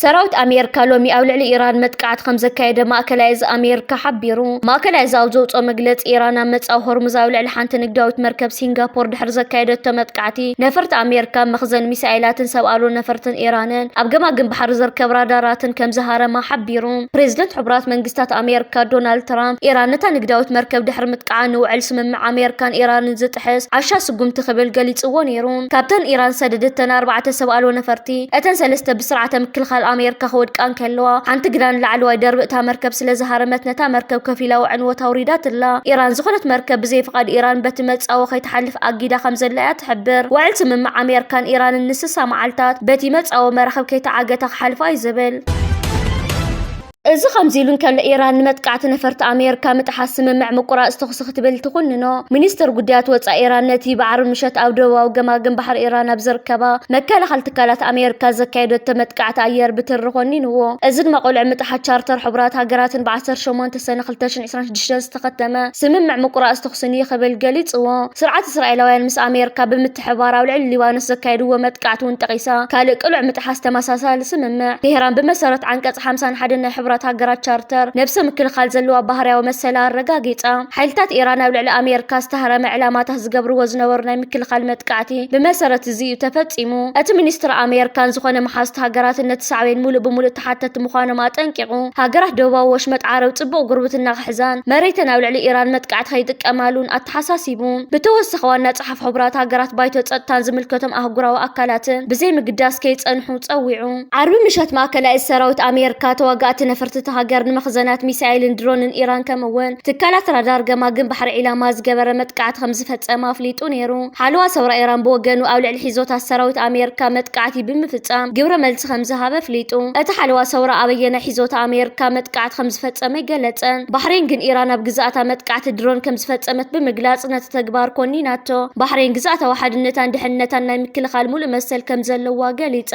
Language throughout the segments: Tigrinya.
ሰራዊት ኣሜሪካ ሎሚ ኣብ ልዕሊ ኢራን መጥቃዕቲ ከም ዘካየደ ማእከላይ እዚ ኣሜሪካ ሓቢሩ። ማእከላይ እዚ ኣብ ዘውፅኦ መግለፂ፣ ኢራን ኣብ መጻኢ ሆርሙዝ ኣብ ልዕሊ ሓንቲ ንግዳዊት መርከብ ሲንጋፖር ድሕሪ ዘካየደቶ መጥቃዕቲ፣ ነፈርቲ ኣሜሪካ መኽዘን ሚሳኤላትን ሰብ ኣልቦ ነፈርትን ኢራንን ኣብ ገማግም ባሕሪ ዝርከብ ራዳራትን ከም ዝሃረማ ሓቢሩ። ፕሬዚደንት ሕቡራት መንግስታት ኣሜሪካ ዶናልድ ትራምፕ፣ ኢራን ነታ ንግዳዊት መርከብ ድሕሪ ምጥቃዓ ንውዕል ስምምዕ ኣሜሪካን ኢራንን ዝጥሕስ ዓሻ ስጉምቲ ክብል ገሊጽዎ ነይሩ። ካብተን ኢራን ዝሰደደተን ኣርባዕተ ሰብ ኣልቦ ነፈርቲ፣ እተን ሰለስተ ብስርዓተ ምክልኻል ኣሜሪካ ክወድቃ እንከለዋ፣ ሓንቲ ግና ንላዕለዋይ ደርቢ እታ መርከብ ስለ ዝሃረመት፣ ነታ መርከብ ከፊላዊ ዕንወት ኣውሪዳትላ። ኢራን ዝኾነት መርከብ ብዘይ ፍቓድ ኢራን በቲ መጻወ ከይትሓልፍ ኣጊዳ ከም ዘላ እያ ትሕብር። ውዕል ስምምዕ ኣሜሪካን ኢራንን ንስሳ መዓልታት በቲ መጻወ መራኽብ ከይተዓገታ ክሓልፋ እዩ ዝብል። እዚ ከምዚ ኢሉ እንከሎ፣ ኢራን ንመጥቃዕቲ ነፈርቲ ኣሜሪካ ምጥሓስ ስምምዕ ምቁራጽ ተኹሲ ክትብል ትኹንኖ። ሚኒስትር ጉዳያት ወጻኢ ኢራን ነቲ ብዓርቢ ምሸት ኣብ ደቡባዊ ገማግም ባሕሪ ኢራን ኣብ ዝርከባ መከላኸሊ ትካላት ኣሜሪካ ዘካየደቶ መጥቃዕቲ ኣየር ብትሪ ኮኒንዎ። እዚ ድማ ቆልዑ ምጥሓት ቻርተር ሕቡራት ሃገራትን ብ ዓሰርተ ሸሞንተ ሰነ ክልተ ሽሕን ዕስራን ሽዱሽተን ዝተኸተመ ስምምዕ ምቁራጽ ተኹስን እዩ ክብል ገሊጽዎ። ስርዓት እስራኤላውያን ምስ ኣሜሪካ ብምትሕብባር ኣብ ልዕሊ ሊባኖስ ዘካየድዎ መጥቃዕቲ እውን ጠቒሳ፣ ካልእ ቅሉዕ ምጥሓስ ተመሳሳሊ ስምምዕ። ቴህራን ብመሰረት ዓንቀጽ ሓምሳን ሓደን ናይ ሕቡራት ሃገራት ቻርተር ነብሰ ምክልኻል ዘለዋ ባህርያዊ መሰላ ኣረጋጊጻ። ሓይልታት ኢራን ኣብ ልዕሊ ኣሜሪካ ዝተሃረመ ዕላማታት ዝገብርዎ ዝነበሩ ናይ ምክልኻል መጥቃዕቲ ብመሰረት እዚ እዩ ተፈጺሙ። እቲ ሚኒስትር ኣሜሪካን ዝኾነ መሓዝቲ ሃገራትን ነቲ ሳዕቤን ሙሉእ ብሙሉእ ተሓተቲ ምዃኖም ኣጠንቂቑ። ሃገራት ደቡባዊ ወሽመጥ ዓረብ ጽቡቕ ጉርብትና ክሕዛን መሬተን ኣብ ልዕሊ ኢራን መጥቃዕቲ ከይጥቀማሉን ኣተሓሳሲቡ። ብተወሳኺ ዋና ጸሓፊ ሕቡራት ሃገራት ባይቶ ጸጥታን ዝምልከቶም ኣህጉራዊ ኣካላትን ብዘይ ምግዳስ ከይጸንሑ ጸዊዑ። ዓርቢ ምሸት ማእከላይ ሰራዊት ኣሜሪካ ተዋጋእቲ ነፈርቲ እታ ሃገር ንመኽዘናት ሚሳኤልን ድሮንን ኢራን ከምኡ እውን ትካላት ራዳር ገማግም ባሕሪ ዒላማ ዝገበረ መጥቃዕቲ ከም ዝፈጸመ ኣፍሊጡ ነይሩ። ሓለዋ ሰውራ ኢራን ብወገኑ ኣብ ልዕሊ ሒዞታት ሰራዊት ኣሜሪካ መጥቃዕቲ ብምፍጻም ግብረ መልሲ ከም ዝሃበ ኣፍሊጡ። እቲ ሓለዋ ሰውራ ኣበየናይ ሒዞታ ኣሜሪካ መጥቃዕቲ ከም ዝፈጸመ ኣይገለጸን። ባሕሬን ግን ኢራን ኣብ ግዛኣታ መጥቃዕቲ ድሮን ከም ዝፈጸመት ብምግላጽ ነቲ ተግባር ኮኒናቶ። ባሕሬን ግዛኣታዊ ሓድነታን ድሕንነታን ናይ ምክልኻል ሙሉእ መሰል ከም ዘለዋ ገሊጻ።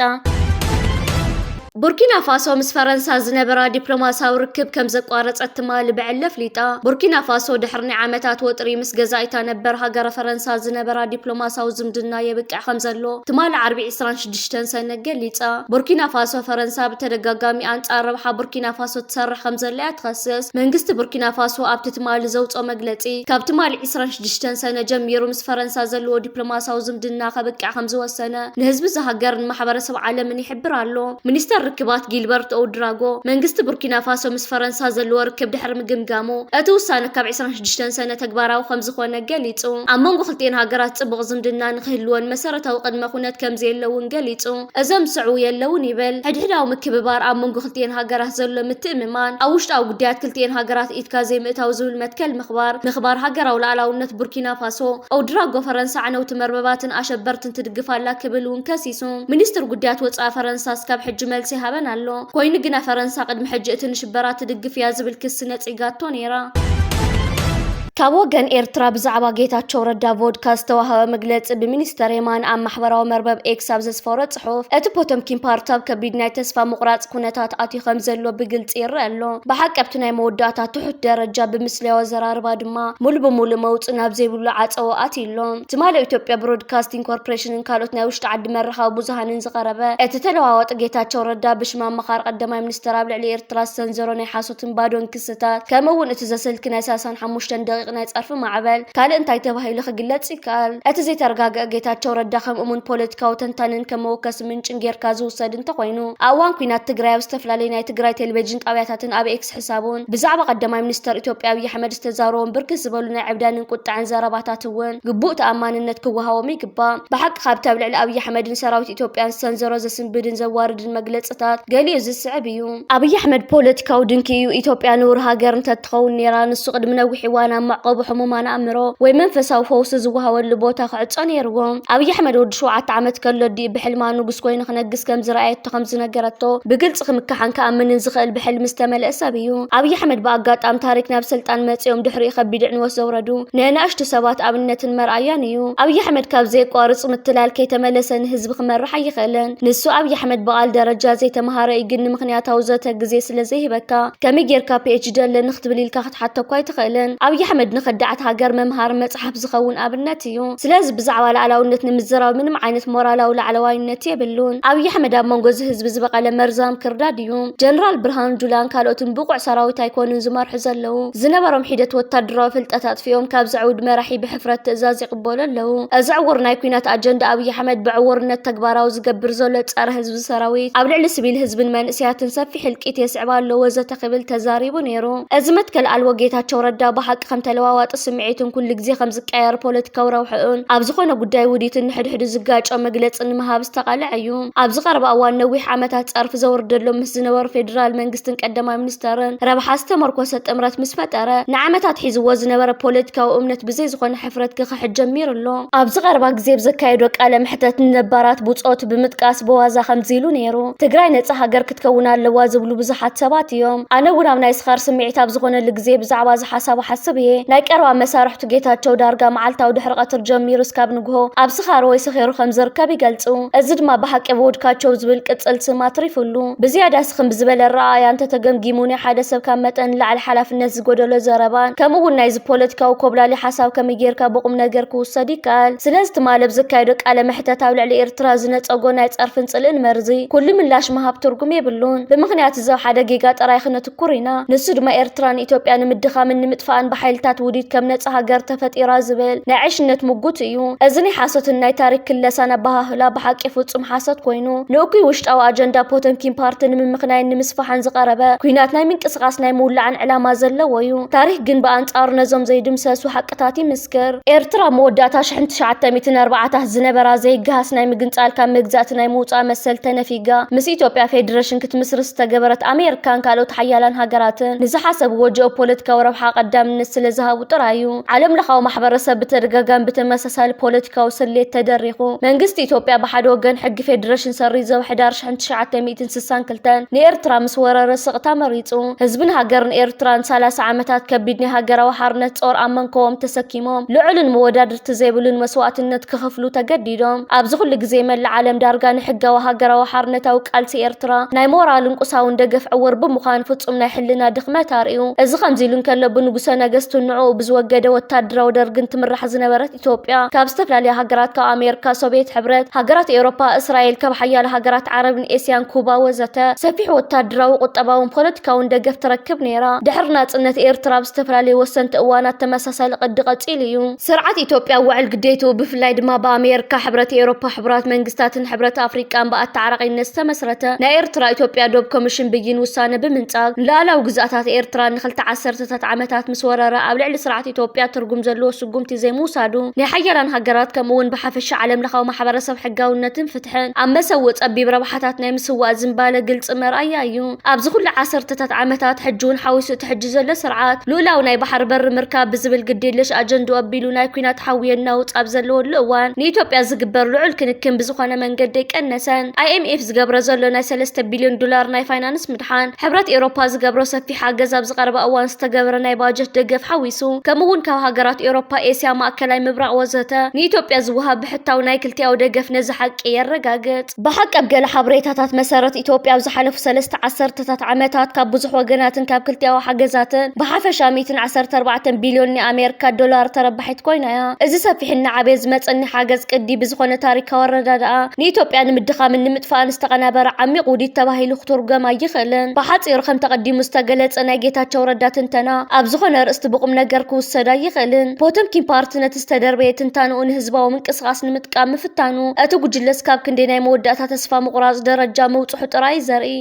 ቡርኪና ፋሶ ምስ ፈረንሳ ዝነበራ ዲፕሎማሲያዊ ርክብ ከም ዘቋረጸት ትማሊ ብዕሊ ኣፍሊጣ። ቡርኪና ፋሶ ድሕሪ ናይ ዓመታት ወጥሪ ምስ ገዛኢታ ነበር ሃገረ ፈረንሳ ዝነበራ ዲፕሎማሲያዊ ዝምድና የብቅዕ ከም ዘሎ ትማሊ ዓርቢ ዕስራን ሽዱሽተን ሰነ ገሊጻ። ቡርኪና ፋሶ ፈረንሳ ብተደጋጋሚ ኣንጻር ረብሓ ቡርኪና ፋሶ ትሰርሕ ከም ዘላ እያ ትኸስስ። መንግስቲ ቡርኪና ፋሶ ኣብቲ ትማሊ ዘውጽኦ መግለጺ፣ ካብ ትማሊ ዕስራን ሽዱሽተን ሰነ ጀሚሩ ምስ ፈረንሳ ዘለዎ ዲፕሎማሲያዊ ዝምድና ከብቅዕ ከም ዝወሰነ ንህዝቢ እዛ ሃገርን ማሕበረሰብ ዓለምን ይሕብር ኣሎ። ሚኒስተር ርክባት ጊልበርት ኦድራጎ፣ መንግስቲ ቡርኪና ፋሶ ምስ ፈረንሳ ዘለዎ ርክብ ድሕሪ ምግምጋሙ፣ እቲ ውሳነ ካብ ዕስራን ሽዱሽተን ሰነ ተግባራዊ ከም ዝኾነ ገሊጹ። ኣብ መንጎ ክልቲኤን ሃገራት ጽቡቕ ዝምድና ንክህልወን መሰረታዊ ቅድመ ኩነት ከም ዘየለ እውን ገሊጹ። እዞም ዝስዕቡ የለውን ይብል። ሕድሕዳዊ ምክብባር፣ ኣብ መንጎ ክልቲኤን ሃገራት ዘሎ ምትእምማን፣ ኣብ ውሽጣዊ ጉዳያት ክልቲኤን ሃገራት ኢድካ ዘይምእታው ዝብል መትከል ምኽባር፣ ምኽባር ሃገራዊ ሉዓላውነት ቡርኪና ፋሶ፣ ኦድራጎ ፈረንሳ ዓነውቲ መርበባትን ኣሸበርትን ትድግፍ ኣላ ክብል እውን ከሲሱ። ሚኒስትር ጉዳያት ወጻኢ ፈረንሳ እስካብ ሕጂ መልሲ ይሃበን ኣሎ። ኮይኑ ግና ፈረንሳ ቅድሚ ሕጂ እቲ ንሽበራ ትድግፍ እያ ዝብል ክሲ ነጺጋቶ ነይራ። ካብ ወገን ኤርትራ ብዛዕባ ጌታቸው ረዳ ቮድካ ዝተዋህበ መግለጺ ብሚኒስተር የማነ ኣብ ማሕበራዊ መርበብ ኤክስ ኣብ ዘስፈሮ ጽሑፍ፣ እቲ ፖቶምኪን ፓርቲ ኣብ ከቢድ ናይ ተስፋ ምቑራጽ ኩነታት ኣትዩ ከም ዘሎ ብግልጺ ይረአ ኣሎ። ብሓቂ ኣብቲ ናይ መወዳእታ ትሑት ደረጃ ብምስልያዊ ኣዘራርባ ድማ ሙሉ ብሙሉ መውጽኢ ናብ ዘይብሉ ዓጸቦ ኣትዩ ኣሎ። ትማሊ ኢትዮጵያ ብሮድካስቲንግ ኮርፖሬሽንን ካልኦት ናይ ውሽጢ ዓዲ መራኸቢ ብዙሃንን ዝቐረበ እቲ ተለዋዋጢ ጌታቸው ረዳ ብሽም ኣመኻሪ ቀዳማይ ሚኒስተር ኣብ ልዕሊ ኤርትራ ዝሰንዘሮ ናይ ሓሶትን ባዶን ክስታት፣ ከምኡ እውን እቲ ዘሰልኪ ናይ ሰላሳን ሓሙሽተን ደቂቕ ናይ ጸርፊ ማዕበል ካልእ እንታይ ተባሂሉ ክግለጽ ይከኣል? እቲ ዘይተረጋገአ ጌታቸው ረዳ ከም እሙን ፖለቲካዊ ተንታንን ከም መወከሲ ምንጭን ጌርካ ዝውሰድ እንተኾይኑ፣ ኣብ እዋን ኲናት ትግራይ ኣብ ዝተፈላለዩ ናይ ትግራይ ቴሌቪዥን ጣብያታትን ኣብ ኤክስ ሕሳቡን ብዛዕባ ቀዳማይ ሚኒስተር ኢትዮጵያ ኣብይ ኣሕመድ ዝተዛረቦም ብርክት ዝበሉ ናይ ዕብዳንን ቁጥዐን ዘረባታት እውን ግቡእ ተኣማንነት ክወሃቦም ይግባእ። ብሓቂ ካብቲ ኣብ ልዕሊ ኣብይ ኣሕመድን ሰራዊት ኢትዮጵያን ዝሰንዘሮ ዘስንብድን ዘዋርድን መግለጽታት ገሊኡ ዝስዕብ እዩ። ኣብይ ኣሕመድ ፖለቲካዊ ድንኪ እዩ። ኢትዮጵያ ንቡር ሃገር እንተትኸውን ነይራ፣ ንሱ ቅድሚ ነዊሕ እዋን ኣብ መዕቆቢ ሕሙማን ኣእምሮ ወይ መንፈሳዊ ፈውሲ ዝወሃበሉ ቦታ ክዕጾ ነይርዎ። ኣብይ ኣሕመድ ወዲ ሸውዓተ ዓመት ከሎ ድዩ ብሕልማ ንጉስ ኮይኑ ክነግስ ከም ዝረኣየቶ ከም ዝነገረቶ ብግልጺ ክምክሓን ክኣምንን ዝኽእል ብሕልሚ ዝተመልአ ሰብ እዩ። ኣብይ ኣሕመድ ብኣጋጣሚ ታሪክ ናብ ስልጣን መጺኦም ድሕሪኡ ከቢድ ዕንወት ዘውረዱ ናይ ኣናእሽቱ ሰባት ኣብነትን መርኣያን እዩ። ኣብይ ኣሕመድ ካብ ዘየቋርጽ ምትላል ከይተመለሰ ንህዝቢ ክመርሕ ኣይኽእልን። ንሱ ኣብይ ኣሕመድ ብቓል ደረጃ ዘይተምሃረ እዩ፣ ግን ንምኽንያታዊ ዘተ ግዜ ስለ ዘይህበካ ከመይ ጌርካ ፒ ኤች ዲ ኣለኒ ክትብል ኢልካ ክትሓቶ እኳ ኣይትኽእልን። ኣብይ ኣሕመድ ንኸዳዓት ሃገር መምሃሪ መጽሓፍ ዝኸውን ኣብነት እዩ። ስለዚ ብዛዕባ ላዕላውነት ንምዝራብ ምንም ዓይነት ሞራላዊ ላዕለዋይነት የብሉን። ኣብይ ኣሕመድ ኣብ መንጎ እዚ ህዝቢ ዝበቐለ መርዛም ክርዳድ እዩ። ጀነራል ብርሃኑ ጁላን ካልኦትን ብቑዕ ሰራዊት ኣይኮኑን ዝመርሑ ዘለዉ። ዝነበሮም ሒደት ወታደራዊ ፍልጠት ኣጥፊኦም ካብ ዘዕውድ መራሒ ብሕፍረት ትእዛዝ ይቕበሉ ኣለዉ። እዚ ዕውር ናይ ኲናት ኣጀንዳ ኣብይ ኣሕመድ ብዕውርነት ተግባራዊ ዝገብር ዘሎ ጸረ ህዝቢ ሰራዊት ኣብ ልዕሊ ስቪል ህዝብን መንእሰያትን ሰፊሕ ህልቂት የስዕብ ኣሎ ወዘተ ክብል ተዛሪቡ ነይሩ። እዚ መትከል ኣልቦ ጌታቸው ረዳ ብሓቂ ከም ተለዋዋጢ ስምዒትን ኩሉ ግዜ ከም ዝቀያየር ፖለቲካዊ ረብሕኡን ኣብ ዝኾነ ጉዳይ ውዲትን ንሕድሕዱ ዝጋጮ መግለጺ ንምሃብ ዝተቓልዐ እዩ። ኣብዚ ቀረባ እዋን ነዊሕ ዓመታት ጸርፊ ዘውርደሎም ምስ ዝነበሩ ፌዴራል መንግስትን ቀዳማይ ሚኒስተርን ረብሓ ዝተመርኮሰ ጥምረት ምስ ፈጠረ ንዓመታት ሒዝዎ ዝነበረ ፖለቲካዊ እምነት ብዘይ ዝኾነ ሕፍረት ክኽሕድ ጀሚሩ ኣሎ። ኣብዚ ቀረባ ግዜ ብዘካየዶ ቃለ መሕተት ንነባራት ብጾቱ ብምጥቃስ ብዋዛ ከምዚ ኢሉ ነይሩ። ትግራይ ነጻ ሃገር ክትከውን ኣለዋ ዝብሉ ብዙሓት ሰባት እዮም። ኣነ እውን ኣብ ናይ ስኻር ስምዒት ኣብ ዝኾነሉ ግዜ ብዛዕባ እዚ ሓሳብ እሓስብ እየ። ናይ ቀረባ መሳርሕቱ ጌታቸው ዳርጋ መዓልታዊ ድሕሪ ቀትር ጀሚሩ እስካብ ንግሆ ኣብ ስኻር ወይ ሰኺሩ ከም ዝርከብ ይገልጹ። እዚ ድማ ብሓቂ ብውድካቸው ዝብል ቅጽል ስም ኣትሪፉሉ። ብዝያዳ ስኽን ብዝበለ ኣረኣእያ እንተተገምጊሙ ናይ ሓደ ሰብ ካብ መጠን ንላዕሊ ሓላፍነት ዝጎደሎ ዘረባን ከምኡ እውን ናይዚ ፖለቲካዊ ኮብላሊ ሓሳብ ከመይ ጌርካ ብቁም ነገር ክውሰድ ይከኣል። ስለዚ ትማሊ ኣብ ዘካየዶ ቃለ መሕተት ኣብ ልዕሊ ኤርትራ ዝነጸጎ ናይ ጸርፍን ጽልእን መርዚ ኩሉ ምላሽ ምሃብ ትርጉም የብሉን። ብምኽንያት እዚ ኣብ ሓደ ጌጋ ጥራይ ክነትኩር ኢና። ንሱ ድማ ኤርትራ ንኢትዮጵያ ንምድኻምን ንምጥፋእን ብሓይልታት ውዲት ከም ነጻ ሃገር ተፈጢራ ዝብል ናይ ዕሽነት ምጉት እዩ። እዚ ናይ ሓሶትን ናይ ታሪክ ክለሳን ኣበሃህላ ብሓቂ ፍጹም ሓሶት ኮይኑ ንእኩይ ውሽጣዊ ኣጀንዳ ፖተምኪን ፓርቲ ንምምኽናይን ንምስፋሕን ዝቐረበ ኲናት ናይ ምንቅስቃስ ናይ ምውላዕን ዕላማ ዘለዎ እዩ። ታሪክ ግን ብኣንጻሩ ነዞም ዘይድምሰሱ ሓቅታት ይምስክር። ኤርትራ መወዳእታ ሽሕን ትሽዓተ ሚእትን ኣርባዓታት ዝነበራ ዘይገሃስ ናይ ምግንጻል ካብ መግዛእቲ ናይ ምውጻእ መሰል ተነፊጋ ምስ ኢትዮጵያ ፌዴሬሽን ክትምስርት ዝተገበረት ኣሜሪካን ካልኦት ሓያላን ሃገራትን ንዝሓሰብዎ ጂኦፖለቲካዊ ረብሓ ቀዳምነት ስለ ዝሃቡ ጥራይ እዩ። ዓለም ለኻዊ ማሕበረሰብ ብተደጋጋሚ ብተመሳሳሊ ፖለቲካዊ ስሌት ተደሪኹ መንግስቲ ኢትዮጵያ ብሓደ ወገን ሕጊ ፌዴሬሽን ሰሪዙ ኣብ ሕዳር ሽሕን ትሽዓተ ሚእትን ስሳን ክልተን ንኤርትራ ምስ ወረረ ስቕታ መሪጹ። ህዝብን ሃገርን ኤርትራ ንሰላሳ ዓመታት ከቢድ ናይ ሃገራዊ ሓርነት ጾር ኣብ መንኮቦም ተሰኪሞም ልዑልን መወዳድርቲ ዘይብሉን መስዋእትነት ክኸፍሉ ተገዲዶም። ኣብዚ ኩሉ ግዜ መላእ ዓለም ዳርጋ ንሕጋዊ ሃገራዊ ሓርነታዊ ቃልሲ ኤርትራ ናይ ሞራልን ቁሳውን ደገፍ ዕውር ብምዃን ፍጹም ናይ ሕልና ድኽመት ኣርእዩ። እዚ ከምዚ ኢሉ እንከሎ ብንጉሰ ነገስቱን ንዕኡ ብዝወገደ ወታደራዊ ደርግን ትምራሕ ዝነበረት ኢትዮጵያ ካብ ዝተፈላለያ ሃገራት ካብ ኣሜሪካ፣ ሶቪየት ሕብረት፣ ሃገራት ኤውሮፓ፣ እስራኤል፣ ካብ ሓያሎ ሃገራት ዓረብን ኤስያን፣ ኩባ ወዘተ ሰፊሕ ወታደራዊ፣ ቁጠባውን ፖለቲካውን ደገፍ ትረክብ ነይራ። ድሕሪ ናጽነት ኤርትራ ኣብ ዝተፈላለዩ ወሰንቲ እዋናት ተመሳሳሊ ቅዲ ቀጺሉ እዩ። ስርዓት ኢትዮጵያ ውዕል ግዴትኡ ብፍላይ ድማ ብኣሜሪካ፣ ሕብረት ኤውሮፓ፣ ሕቡራት መንግስታትን ሕብረት ኣፍሪቃን ብኣተዓራቒነት ዝተመስረተ ናይ ኤርትራ ኢትዮጵያ ዶብ ኮሚሽን ብይን ውሳነ ብምንጻግ ንላዕላዊ ግዝኣታት ኤርትራ ንክልተ ዓሰርተታት ዓመታት ምስ ወረረ ኣብ ልዕሊ ስርዓት ኢትዮጵያ ትርጉም ዘለዎ ስጉምቲ ዘይምውሳዱ ናይ ሓያላን ሃገራት ከምኡ እውን ብሓፈሻ ዓለም ለኻዊ ማሕበረሰብ ሕጋውነትን ፍትሕን ኣብ መሰውእ ጸቢብ ረብሓታት ናይ ምስዋእ ዝንባለ ግልጺ መርኣያ እዩ። ኣብዚ ኩሉ ዓሰርተታት ዓመታት ሕጂ እውን ሓዊሱ እቲ ሕጂ ዘሎ ስርዓት ልኡላዊ ናይ ባሕሪ በሪ ምርካብ ብዝብል ግዴለሽ ኣጀንድኡ ኣቢሉ ናይ ኲናት ሓዊ የናውጽ ኣብ ዘለወሉ እዋን ንኢትዮጵያ ዝግበር ልዑል ክንክን ብዝኾነ መንገዲ ኣይቀነሰን። ኣይ ኤም ኤፍ ዝገብሮ ዘሎ ናይ ሰለስተ ቢልዮን ዶላር ናይ ፋይናንስ ምድሓን፣ ሕብረት ኤውሮፓ ዝገብሮ ሰፊሕ ሓገዝ ኣብዚ ቀረባ እዋን ዝተገበረ ናይ ባጀት ደገፍ ሓዊሱ ከምኡ እውን ካብ ሃገራት ኤውሮፓ፣ ኤስያ፣ ማእከላይ ምብራቕ ወዘተ ንኢትዮጵያ ዝወሃብ ብሕታዊ ናይ ክልቲኣዊ ደገፍ ነዚ ሓቂ የረጋግጽ። ብሓቂ ኣብ ገለ ሓበሬታታት መሰረት ኢትዮጵያ ኣብ ዝሓለፉ ሰለስተ ዓሰርተታት ዓመታት ካብ ብዙሕ ወገናትን ካብ ክልቲኣዊ ሓገዛትን ብሓፈሻ ሚእትን ዓሰርተ ኣርባዕተን ቢልዮን ናይ ኣሜሪካ ዶላር ተረባሒት ኮይና እያ። እዚ ሰፊሕን እናዓበየ ዝመጸን ናይ ሓገዝ ቅዲ ብዝኾነ ታሪካዊ ኣረዳድኣ ንኢትዮጵያ ንምድኻምን ንምጥፋእን ዝተቐናበረ ዓሚቕ ውዲት ተባሂሉ ክትርጎም ኣይኽእልን። ብሓጺሩ ከም ተቐዲሙ ዝተገለጸ ናይ ጌታቸው ረዳ ትንተና ኣብ ዝኾነ ርእስቲ ብቁም ነገር ክውሰድ ኣይኽእልን። ፖተምኪን ፓርቲ ነቲ ዝተደርበየ ትንታንኡ ንህዝባዊ ምንቅስቃስ ንምጥቃም ምፍታኑ እቲ ጉጅለ እስካብ ክንደይ ናይ መወዳእታ ተስፋ ምቑራጽ ደረጃ ምውጽሑ ጥራይ ዘርኢ።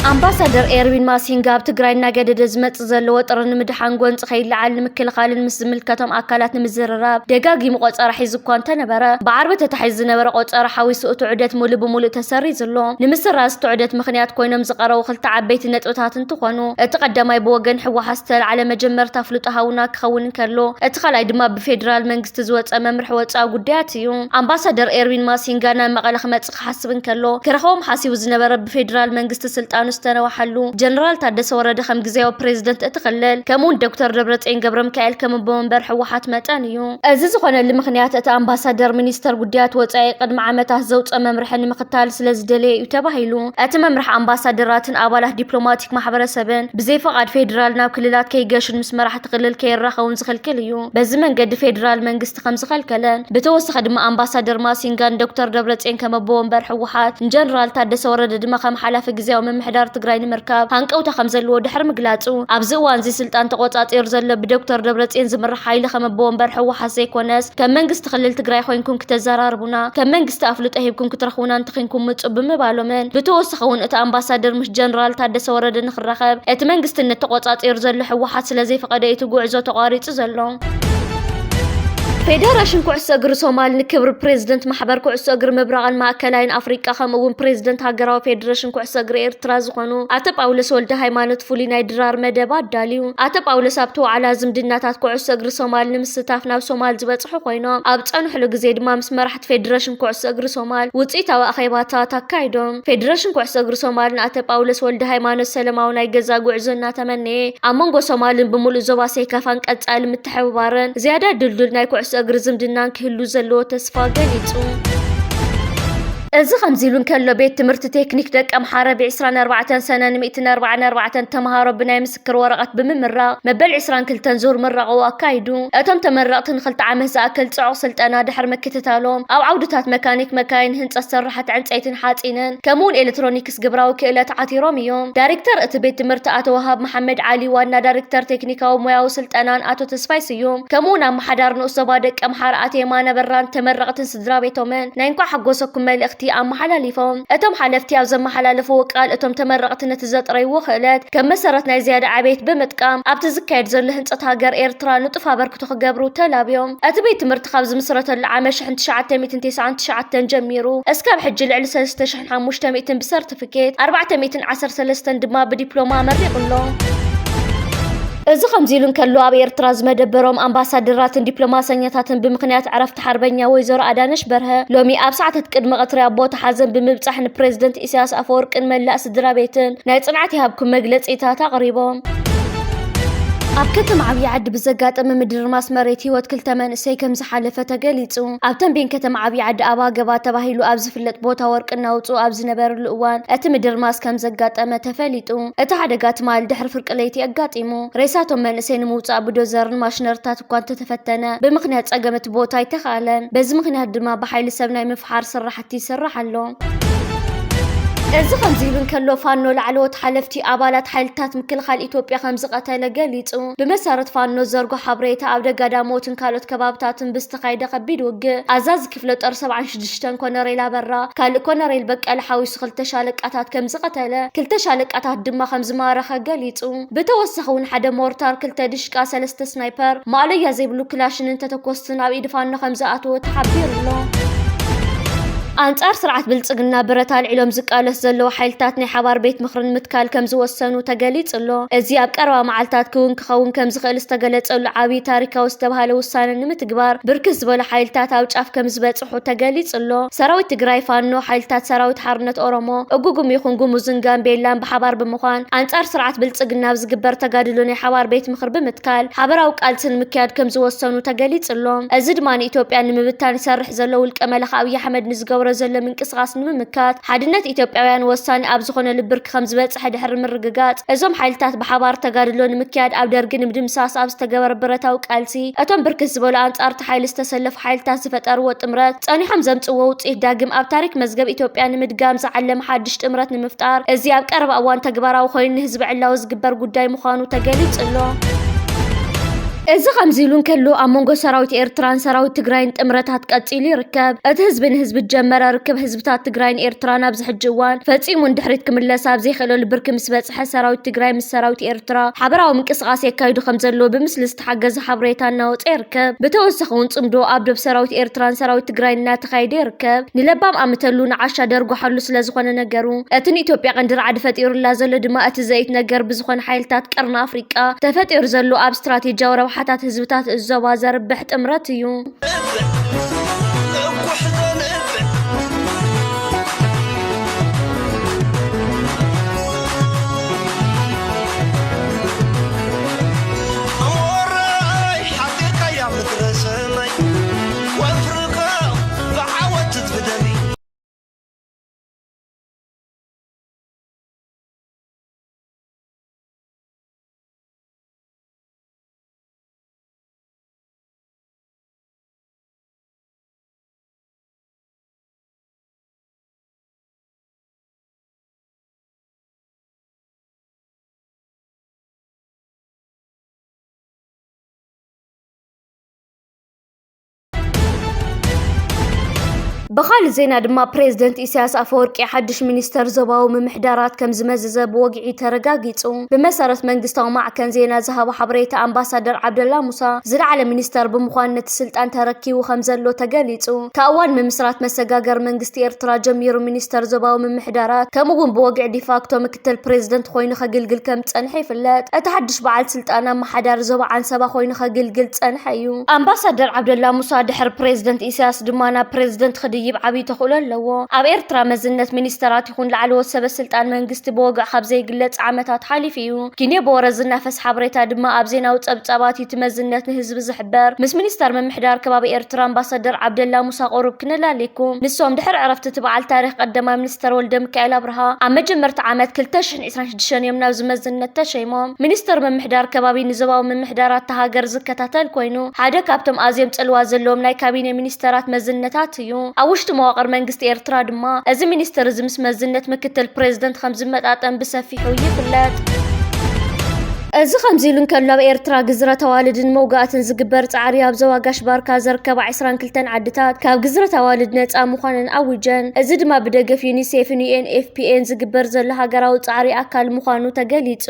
ኣምባሳደር ኤርዊን ማሲንጋ ኣብ ትግራይ እናገደደ ዝመጽእ ዘሎ ወጥሪ ንምድሓን ጎንጺ ከይለዓል ንምክልኻልን ምስ ዝምልከቶም ኣካላት ንምዝርራብ ደጋጊሙ ቆጸራ ሒዙ እኳ እንተነበረ ብዓርቢ ተታሒዙ ዝነበረ ቆጸራ ሓዊሱ እቲ ዑደት ሙሉእ ብሙሉእ ተሰሪዙ ኣሎ። ንምስራዝ እቲ ዑደት ምኽንያት ኮይኖም ዝቐረቡ ክልተ ዓበይቲ ነጥብታት እንትኾኑ እቲ ቀዳማይ ብወገን ህወሓት ዝተልዓለ መጀመርታ ፍሉጥ ሃውና ክኸውን እንከሎ እቲ ካልኣይ ድማ ብፌዴራል መንግስቲ ዝወጸ መምርሒ ወጻኢ ጉዳያት እዩ። ኣምባሳደር ኤርዊን ማሲንጋ ናብ መቐለ ክመጽእ ክሓስብ እንከሎ ክረኽቦም ሓሲቡ ዝነበረ ብፌዴራል መንግስቲ ስልጣኑ ዝተነዋሓሉ፣ ጀነራል ታደሰ ወረደ ከም ግዝያዊ ፕሬዝደንት እቲ ክልል፣ ከምኡውን ዶክተር ደብረጽዮን ገብረ ሚካኤል ከም ኣቦ መንበር ህወሓት መጠን እዩ። እዚ ዝኾነሉ ምኽንያት፣ እቲ ኣምባሳደር ሚኒስተር ጉዳያት ወጻኢ ቅድሚ ዓመታት ዘውፀ መምርሒ ንምኽታል ስለ ዝደለየ እዩ ተባሂሉ። እቲ መምርሒ ኣምባሳደራትን ኣባላት ዲፕሎማቲክ ማሕበረሰብን ብዘይ ፈቓድ ፌዴራል ናብ ክልላት ከይገሹን ምስ መራሕቲ ክልል ከይራኸቡን ዝኽልክል እዩ። በዚ መንገዲ ፌዴራል መንግስቲ ከም ዝኸልከለን፣ ብተወሳኺ ድማ ኣምባሳደር ማሲንጋን ዶክተር ደብረጽዮን ከም ኣቦ ወንበር ህወሓት፣ ንጀነራል ታደሰ ወረደ ድማ ከም ሓላፊ ግዝያዊ ምምሕዳር ትግራይ ንምርካብ ሃንቀውታ ከም ዘለዎ ድሕሪ ምግላጹ፣ ኣብዚ እዋን እዚ ስልጣን ተቆጻጺሩ ዘሎ ብዶክተር ደብረጽዮን ዝምራሕ ሓይሊ ከም ኣቦ ወንበር ህወሓት ዘይኮነስ፣ ከም መንግስቲ ክልል ትግራይ ኮይንኩም ክተዘራርቡና፣ ከም መንግስቲ ኣፍልጦ ሂብኩም ክትረኽቡና እንተኾይንኩም ምጹ ብምባሎምን፣ ብተወሳኺ እውን እቲ ኣምባሳደር ምስ ጀነራል ታደሰ ወረደ ንኽራኸብ እቲ መንግስቲ ነቲ ተቆጻጺሩ ዘሎ ህወሓት ስለ ዘይፈቐደ እቲ ጉዕዞ ተቋሪጹ ዘሎ። ፌደሬሽን ኩዕሶ እግሪ ሶማል ንክብሪ ፕሬዝደንት ማሕበር ኩዕሶ እግሪ ምብራቕን ማእከላይን ኣፍሪቃ ከምኡ እውን ፕሬዝደንት ሃገራዊ ፌደሬሽን ኩዕሶ እግሪ ኤርትራ ዝኾኑ ኣቶ ጳውሎስ ወልደ ሃይማኖት ፍሉይ ናይ ድራር መደብ ኣዳልዩ። ኣቶ ጳውሎስ ኣብቲ ዋዕላ ዝምድናታት ኩዕሶ እግሪ ሶማል ንምስታፍ ናብ ሶማል ዝበጽሑ ኮይኖም፣ ኣብ ጸንሕሉ ግዜ ድማ ምስ መራሕቲ ፌደሬሽን ኩዕሶ እግሪ ሶማል ውጽኢታዊ ኣኼባታት ኣካይዶም። ፌደሬሽን ኩዕሶ እግሪ ሶማል ንኣቶ ጳውሎስ ወልደ ሃይማኖት ሰላማዊ ናይ ገዛ ጉዕዞ እናተመነየ፣ ኣብ መንጎ ሶማልን ብምሉእ ዞባ ሴካፋን ቀጻሊ ምትሕብባርን ዝያዳ ድልዱል ናይ ኩዕሶ እግሪ ዝምድናን ክህሉ ዘለዎ ተስፋ ገሊጹ። እዚ ከምዚ ኢሉ እንከሎ፣ ቤት ትምህርቲ ቴክኒክ ደቀምሓረ ብ ዕስራን ኣርባዕተን ሰነ ን ሚእትን ኣርባዓን ኣርባዕተን ተምሃሮ ብናይ ምስክር ወረቐት ብምምራቕ፣ መበል ዕስራን ክልተን ዙር ምረቓኡ ኣካይዱ። እቶም ተመረቕቲ ንክልተ ዓመት ዝኣክል ጽዑቕ ስልጠና ድሕሪ ምክትታሎም፣ ኣብ ዓውድታት መካኒክ መካይን፣ ህንጸት ስራሕቲ ዕንጸይትን ሓጺንን፣ ከምኡውን ኤሌክትሮኒክስ ግብራዊ ክእለት ዓቲሮም እዮም። ዳይሬክተር እቲ ቤት ትምህርቲ ኣቶ ወሃብ መሓመድ ዓሊ፣ ዋና ዳይሬክተር ቴክኒካዊ ሞያዊ ስልጠናን ኣቶ ተስፋይ ስዩም፣ ከምኡውን ኣመሓዳሪ ንኡስ ዞባ ደቀምሓረ ኣቶ የማነ በራን ተመረቕትን ስድራ ቤቶምን ናይ እንኳዕ ሓጎሰኩም መልእኽቲ ኣመሓላሊፎም። እቶም ሓለፍቲ ኣብ ዘመሓላለፍዎ ቃል፣ እቶም ተመረቕቲ ነቲ ዘጥረይዎ ክእለት ከም መሰረት ናይ ዝያዳ ዕቤት ብምጥቃም፣ ኣብቲ ዝካየድ ዘሎ ህንጸት ሃገር ኤርትራ ንጡፍ ኣበርክቶ ክገብሩ ተላብዮም። እቲ ቤት ትምህርቲ ካብ ዝምስረተሉ ዓመት ሽሕን ትሽዓተ ሚእትን ተስዓን ትሽዓተን ጀሚሩ፣ እስካብ ሕጂ ልዕሊ ሰለስተ ሽሕን ሓሙሽተ ሚእትን ብሰርቲፊኬት፣ ኣርባዕተ ሚእትን ዓሰርተ ሰለስተን ድማ ብዲፕሎማ ኣመሪቑ ኣሎ። እዚ ከምዚ ኢሉ እንከሎ፣ ኣብ ኤርትራ ዝመደበሮም ኣምባሳደራትን ዲፕሎማሰኛታትን ብምኽንያት ዕረፍቲ ሓርበኛ ወይዘሮ ኣዳነሽ በርሀ፣ ሎሚ ኣብ ሰዓታት ቅድሚ ቀትሪ ኣብ ቦታ ሓዘን ብምብጻሕ ንፕሬዝደንት ኢሳያስ ኣፈወርቅን መላእ ስድራ ቤትን ናይ ጽንዓት ይሃብኩም መግለጺታት ኣቕሪቦም። ኣብ ከተማ ዓብዪ ዓዲ ብዘጋጠመ ምድርማስ መሬት ህይወት ክልተ መንእሰይ ከም ዝሓለፈ ተገሊጹ። ኣብ ተንቤን ከተማ ዓብዪ ዓዲ ኣባ ገባ ተባሂሉ ኣብ ዝፍለጥ ቦታ ወርቂ እናውፅኡ ኣብ ዝነበርሉ እዋን እቲ ምድርማስ ከም ዘጋጠመ ተፈሊጡ። እቲ ሓደጋ ትማሊ ድሕሪ ፍርቂ ለይቲ ኣጋጢሙ። ሬሳቶም መንእሰይ ንምውፃእ ብዶዘርን ማሽነርታት እኳ እንተተፈተነ፣ ብምኽንያት ፀገም እቲ ቦታ ኣይተኻእለን። በዚ ምኽንያት ድማ ብሓይሊ ሰብ ናይ ምፍሓር ስራሕቲ ይስራሕ ኣሎ። እዚ ከምዚ ኢሉ እንከሎ፣ ፋኖ ላዕለዎት ሓለፍቲ ኣባላት ሓይልታት ምክልኻል ኢትዮጵያ ከም ዝቐተለ ገሊጹ። ብመሰረት ፋኖ ዘርጎ ሓበሬታ፣ ኣብ ደጋ ዳሞትን ካልኦት ከባብታትን ብዝተኻየደ ከቢድ ውግእ፣ ኣዛዚ ክፍለ ጦር ሰብዓን ሽዱሽተን ኮነሬል ኣበራ፣ ካልእ ኮነሬል በቀለ ሓዊሱ ክልተ ሻለቃታት ከም ዝቐተለ፣ ክልተ ሻለቃታት ድማ ከም ዝማረኸ ገሊጹ። ብተወሳኺ እውን ሓደ ሞርታር፣ ክልተ ድሽቃ፣ ሰለስተ ስናይፐር፣ ማእለያ ዘይብሉ ክላሽንን ተተኮስትን ኣብ ኢድ ፋኖ ከም ዝኣተወ ተሓቢሩ ኣሎ። ኣንጻር ስርዓት ብልጽግና ብረት ኣልዒሎም ዝቃለስ ዘለዉ ሓይልታት ናይ ሓባር ቤት ምኽሪ ንምትካል ከም ዝወሰኑ ተገሊጹ ኣሎ። እዚ ኣብ ቀረባ መዓልታት ክውን ክኸውን ከም ዝኽእል ዝተገለጸሉ ዓብዪ ታሪካዊ ዝተባህለ ውሳነ ንምትግባር ብርክት ዝበሉ ሓይልታት ኣብ ጫፍ ከም ዝበጽሑ ተገሊጹ ኣሎ። ሰራዊት ትግራይ፣ ፋኖ፣ ሓይልታት ሰራዊት ሓርነት ኦሮሞ፣ እጉጉም ይኹን ጉሙዝን ጋምቤላን ብሓባር ብምዃን ኣንጻር ስርዓት ብልጽግና ኣብ ዝግበር ተጋድሎ ናይ ሓባር ቤት ምኽሪ ብምትካል ሓበራዊ ቃልሲ ንምክያድ ከም ዝወሰኑ ተገሊጹ ኣሎ። እዚ ድማ ንኢትዮጵያ ንምብታን ይሰርሕ ዘሎ ውልቀ መላኺ ኣብይ ኣሕመድ ንዝገብሮ ዘሎ ምንቅስቓስ ንምምካት ሓድነት ኢትዮጵያውያን ወሳኒ ኣብ ዝኾነሉ ብርኪ ከም ዝበጽሐ ድሕሪ ምርግጋጽ፣ እዞም ሓይልታት ብሓባር ተጋድሎ ንምክያድ ኣብ ደርጊ ንምድምሳስ ኣብ ዝተገበረ ብረታዊ ቃልሲ፣ እቶም ብርክት ዝበሉ ኣንጻርቲ ሓይሊ ዝተሰለፉ ሓይልታት ዝፈጠርዎ ጥምረት ጸኒሖም ዘምጽእዎ ውጽኢት ዳግም ኣብ ታሪክ መዝገብ ኢትዮጵያ ንምድጋም ዝዓለመ ሓድሽ ጥምረት ንምፍጣር፣ እዚ ኣብ ቀረባ እዋን ተግባራዊ ኮይኑ ንህዝቢ ዕላዊ ዝግበር ጉዳይ ምዃኑ ተገሊጹ ኣሎ። እዚ ከምዚ ኢሉ እንከሎ፣ ኣብ መንጎ ሰራዊት ኤርትራን ሰራዊት ትግራይን ጥምረታት ቀጺሉ ይርከብ። እቲ ህዝቢ ንህዝቢ ዝጀመረ ርክብ ህዝብታት ትግራይን ኤርትራን ኣብዚ ሕጂ እዋን ፈጺሙ ንድሕሪት ክምለስ ኣብ ዘይኽእለሉ ብርኪ ምስ በጽሐ፣ ሰራዊት ትግራይ ምስ ሰራዊት ኤርትራ ሓበራዊ ምንቅስቓስ የካይዱ ከም ዘለዉ ብምስሊ ዝተሓገዘ ሓበሬታ እናወጸ ይርከብ። ብተወሳኺ እውን ጽምዶ ኣብ ዶብ ሰራዊት ኤርትራን ሰራዊት ትግራይን እናተኻየደ ይርከብ። ንለባም ኣምተሉ ንዓሻ ደርጉሓሉ ስለ ዝኾነ ነገሩ፣ እቲ ንኢትዮጵያ ቀንዲ ራዕዲ ፈጢሩላ ዘሎ ድማ እቲ ዘይትነገር ብዝኾነ ሓይልታት ቀርኒ ኣፍሪቃ ተፈጢሩ ዘሎ ኣብ ስትራቴጂያዊ ረብሓታት ህዝብታት እዚ ዞባ ዘርብሕ ጥምረት እዩ። ብኻልእ ዜና ድማ፣ ፕሬዝደንት ኢሳያስ ኣፈወርቂ ሓድሽ ሚኒስተር ዞባዊ ምምሕዳራት ከም ዝመዘዘ ብወግዒ ተረጋጊጹ። ብመሰረት መንግስታዊ ማዕከን ዜና ዝሃቦ ሓበሬታ፣ ኣምባሳደር ዓብደላ ሙሳ ዝለዓለ ሚኒስተር ብምዃን ነቲ ስልጣን ተረኪቡ ከም ዘሎ ተገሊጹ። ካብ እዋን ምምስራት መሰጋገር መንግስቲ ኤርትራ ጀሚሩ፣ ሚኒስተር ዞባዊ ምምሕዳራት ከምኡ እውን ብወግዒ ዲፋክቶ ምክትል ፕሬዝደንት ኮይኑ ከግልግል ከም ዝጸንሐ ይፍለጥ። እቲ ሓድሽ በዓል ስልጣን ኣመሓዳሪ ዞባ ዓንሰባ ኮይኑ ከግልግል ዝጸንሐ እዩ። ኣምባሳደር ዓብደላ ሙሳ ድሕሪ ፕሬዝደንት ኢሳያስ ድማ ናብ ፕሬዝደንት ክድይብ ዓብዪ ተኽእሎ ኣለዎ። ኣብ ኤርትራ መዝነት ሚኒስተራት ይኹን ላዕለዎት ሰበ ስልጣን መንግስቲ ብወግዒ ካብ ዘይግለጽ ዓመታት ሓሊፉ እዩ። ኪንዮ ብወረ ዝናፈስ ሓበሬታ ድማ ኣብ ዜናዊ ጸብጻባት እዩ እቲ መዝነት ንህዝቢ ዝሕበር። ምስ ሚኒስተር ምምሕዳር ከባቢ ኤርትራ ኣምባሳደር ዓብደላ ሙሳ ቁሩብ ክነላልየኩም። ንሶም ድሕሪ ዕረፍቲ እቲ በዓል ታሪኽ ቀዳማይ ሚኒስተር ወልደ ሚካኤል ኣብርሃ ኣብ መጀመርታ ዓመት ክልተ ሽሕን ዕስራን ሽዱሽተን እዮም ናብዚ መዝነት ተሸይሞም። ሚኒስተር ምምሕዳር ከባቢ ንዞባዊ ምምሕዳራት እታ ሃገር ዝከታተል ኮይኑ፣ ሓደ ካብቶም ኣዝዮም ጽልዋ ዘለዎም ናይ ካቢነ ሚኒስተራት መዝነታት እዩ። ኣብ ውሽጢ መዋቕር መንግስቲ ኤርትራ ድማ እዚ ሚኒስተር እዚ ምስ መዝነት ምክትል ፕሬዝደንት ከም ዝመጣጠን ብሰፊሑ ይፍለጥ። እዚ ከምዚ ኢሉ እንከሎ፣ ኣብ ኤርትራ ግዝረት ኣዋልድን መውጋእትን ዝግበር ጻዕሪ ኣብ ዞባ ጋሽ ባርካ ዘርከባ ዕስራን ክልተን ዓድታት ካብ ግዝረት ኣዋልድ ነጻ ምዃነን ኣዊጀን። እዚ ድማ ብደገፍ ዩኒሴፍን ዩ ኤን ኤፍ ፒ ኤን ዝግበር ዘሎ ሃገራዊ ጻዕሪ ኣካል ምዃኑ ተገሊጹ።